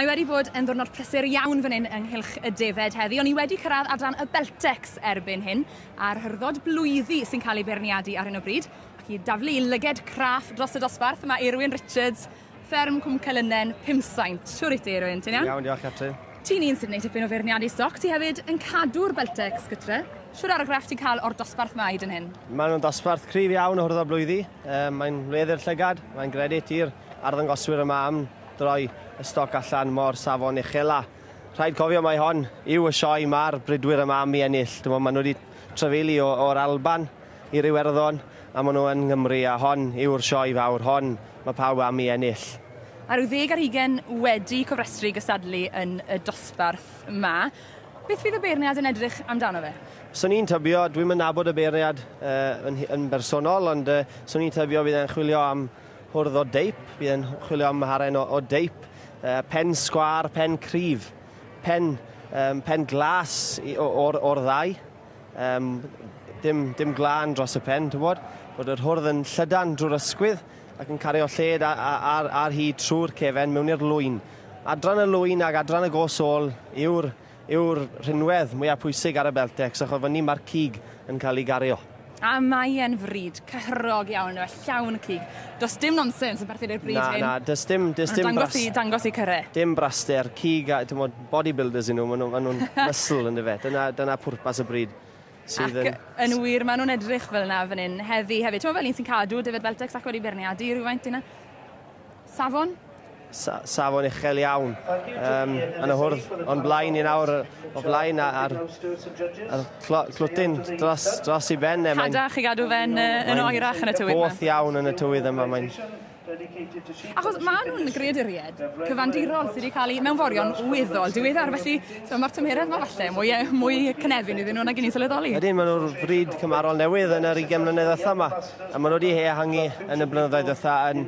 Mae wedi bod yn ddwrnod prysur iawn fan hyn yng nghylch y defaid heddi. O'n i wedi cyrraedd adran y Beltex erbyn hyn, a'r hyrddod blwyddi sy'n cael ei beirniadu ar hyn o bryd. Ac i daflu i lyged craff dros y dosbarth, mae Eirwyn Richards, fferm Cwm Celynen, Pumsaint. Shwr wyt ti, Eirwyn? Ti'n iawn? Iawn, diolch, Catrin. Ti'n un sy'n gwneud tipyn o feirniadu stoc, ti hefyd yn cadw'r Beltex gytre. Shwd argraff ti'n cael o'r dosbarth 'ma hyd yn hyn? Maen nhw'n dosbarth cryf iawn o hwrdd o blwyddi. Um, mae'n wledd i'r llygad, mae'n gredit i'r arddangoswyr yma am droi y stoc allan mor safon uchel a rhaid cofio mai hon yw y sioe mae'r bridwyr yma am i ennill. Dwi'n meddwl maen nhw wedi trafeili o'r Alban i'r Iwerddon a maen nhw yn Nghymru a hon yw'r sioe fawr, hon mae pawb am i ennill. A rhyw ddeg ar hugen wedi cofrestru i gystadlu yn y dosbarth 'ma. Beth fydd y beirniad yn edrych amdano fe? Swn i'n tybio, dwi'm yn nabod y beirniad uh, yn, yn bersonol, ond uh, swn i'n tybio bydd e'n chwilio am hwrdd o deip, bydd e'n chwilio am haren o, o deip, uh, pen sgwâr, pen cryf, pen, um, pen glas o'r, or ddau. Um, dim, dim glân dros y pen, ti'n bod? Bod yr hwrdd yn llydan drwy'r ysgwydd ac yn cario lled ar, ar hyd trwy'r cefen mewn i'r lwyn. Adran y lwyn ac adran y gos ôl yw'r yw'r rhinwedd mwyaf pwysig ar y Beltex, achos fyny mae'r cig yn cael ei gario. A mae e'n frid cyhyrog iawn, yw e, llawn cig. Does dim nonsens yn perthyn i'r bryd hyn. Na, na, does dim, does dim dangos i, dangos i cyre. Dim braster, cig a, ti'n bod, bodybuilders yn nhw, maen nhw'n ma nhw muscle yn dyfe. Dyna, dyna pwrpas y bryd. Sydd ac yn, yn wir, maen nhw'n edrych fel yna fan hyn heddi hefyd. Ti'n fel un sy'n cadw David Beltex ac wedi beirniadu rhywfaint yna. Safon? Sa safon uchel iawn. Um, yn y hwrdd o'n blaen i nawr, o flaen a'r, ar clwtyn dros, dros i ben. E, Cadach i gadw fe'n yn oerach yn y tywydd yma. Both iawn yn y tywydd yma. Mae'n Achos maen nhw'n greaduriaid cyfandirol sydd wedi cael eu mewnforio'n weddol diweddar, felly so, mae'r tymheredd yma falle mwy, mwy cynefin iddyn nhw nag i ni'n sylweddoli. Ydyn, maen nhw'r fryd cymharol newydd yn yr 20 mlynedd ddiwetha yma, a maen nhw wedi ehangu yn y blynyddoedd ddiwetha yn,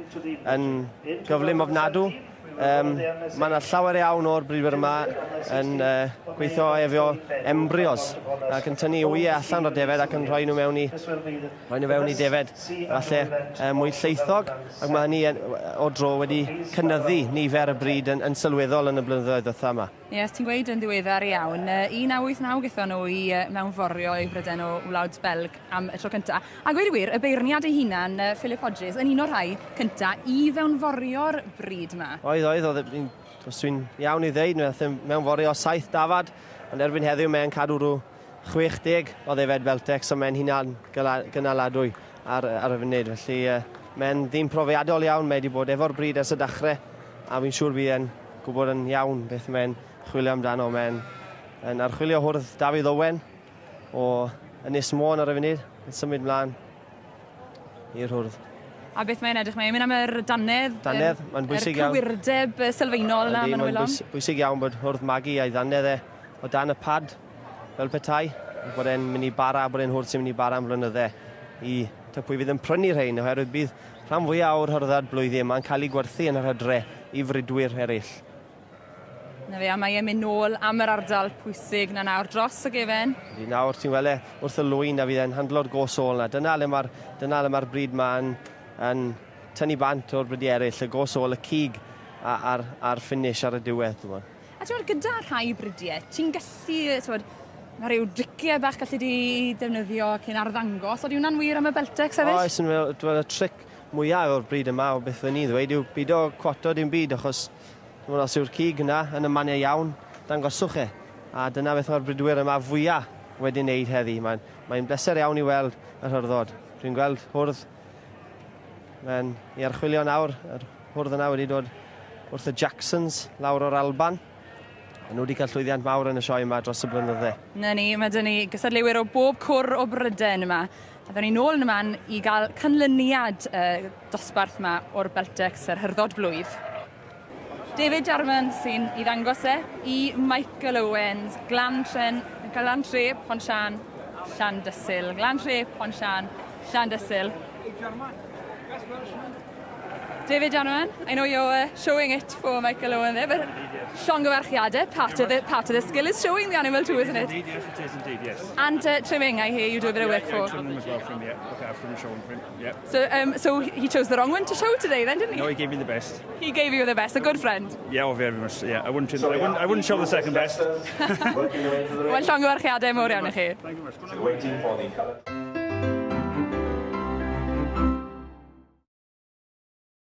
yn gyflym ofnadw. Um, mae yna llawer iawn o'r bridwyr yma yn uh, gweithio efo embryos ac yn tynnu wyau allan o'r defed ac yn rhoi nhw mewn i, rhoi nhw fewn i defed falle uh, mwy lleithog ac mae hynny o dro wedi cynyddu nifer y bryd yn, yn sylweddol yn y blynyddoedd ddiwetha yma. Ie, os ti'n gweud yn ddiweddar iawn, 1989 gaethon nhw i mewnforio i Brydain o Wlad Belg am y tro cynta. A gweud y gwir, y beirniad ei hunan, Philip Hodges, yn un o'r rhai cynta i fewnforio'r bryd 'ma. Oedd, oedd, oedd, os dwi'n iawn i ddeud, nath e mewnforio saith dafad, ond erbyn heddiw mae'n cadw rhyw 60 o ddefed Beltex, so mae'n hunan gynaladwy ar, ar y funud. Felly mae'n ddyn profiadol iawn, mae wedi bod efo'r bryd ers y dachrau, a fi'n siŵr bydd e'n gwybod yn iawn beth mae'n chwilio amdano. Mae'n yn archwilio hwrdd Dafydd Owen o Ynys Môn ar y funud, yn symud mlaen i'r hwrdd. A beth mae'n edrych, mae'n mynd am yr dannedd, dannedd, mae'n bwysig iawn. Yr cywirdeb sylfaenol yna, maen nhw'n Mae'n bwysig iawn bod hwrdd magu a'i ddannedd e o dan y pad, fel petai, bod e'n mynd i bara, bod e'n hwrdd sy'n mynd i bara am flynydde i ta pwy fydd yn prynu rhein, oherwydd bydd Rhan fwya o'r hyrddad blwyddyn yma'n cael eu gwerthu yn yr hydre i fridwyr eraill. Na fe, a mae e'n mynd nôl am yr ardal pwysig na nawr, dros y gefen. Ydy, nawr ti'n weld e wrth y lwyn a fydd e'n handlo'r gos ôl na. Dyna le mae'r dyna le mae'r bryd ma yn, yn tynnu bant o'r brydiau eraill, y gos ôl, y cig a'r, a'r finish ar y diwedd, dwi'n meddwl. A ti'n gwybod, gyda rhai bridiau, ti'n gallu, ti'n mae rhyw driciau bach gallu di defnyddio cyn arddangos. Oeddi hwnna'n wir am y Beltex hefyd? Oes, yn fel, dwi'n y tric mwyaf o'r bryd yma o beth fy ni'n ddweud yw bido cwato dim byd, achos dwi'n os yw'r cig yna yn y mannau iawn, dangoswch e. A dyna beth mae'r bridwyr yma fwyaf wedi wneud heddi. Mae'n mae bleser iawn i weld yr hyrddod. Dwi'n gweld hwrdd Mae'n i archwilio nawr, yr hwrdd yna wedi dod wrth y Jacksons lawr o'r Alban. Maen nhw wedi cael llwyddiant mawr yn y sioe yma dros y blynydde. Na ni, mae dyn ni gystadleuwyr o bob cwr o Bryden yma. A ddawn ni nôl yn y man i gael canlyniad y dosbarth yma o'r Beltex, yr hyrddod blwydd. David Jarman sy'n i ddangos e i Michael Owens, Glan Tren, Glan Tre, Pontsian, Llandysul. Glan Tre, Pontsian, Llandysul. David Jarman, I know you're showing it for Michael Owen there, but llongyfarchiadau, part of the skill is showing the animal too, isn't it? Indeed, yes, it is indeed, yes. And trimming, I hear you do a bit of work Yeah, I for. trim them as well for him, yeah. Look after him, show him for him, yeah. So he chose the wrong one to show today then, didn't he? No, he gave me the best. He gave you the best, a good friend. Yeah, oh, very much, yeah. I wouldn't show the second best. Wel, llongyfarchiadau mawr iawn i chi. Thank you very much. Waiting for the colour.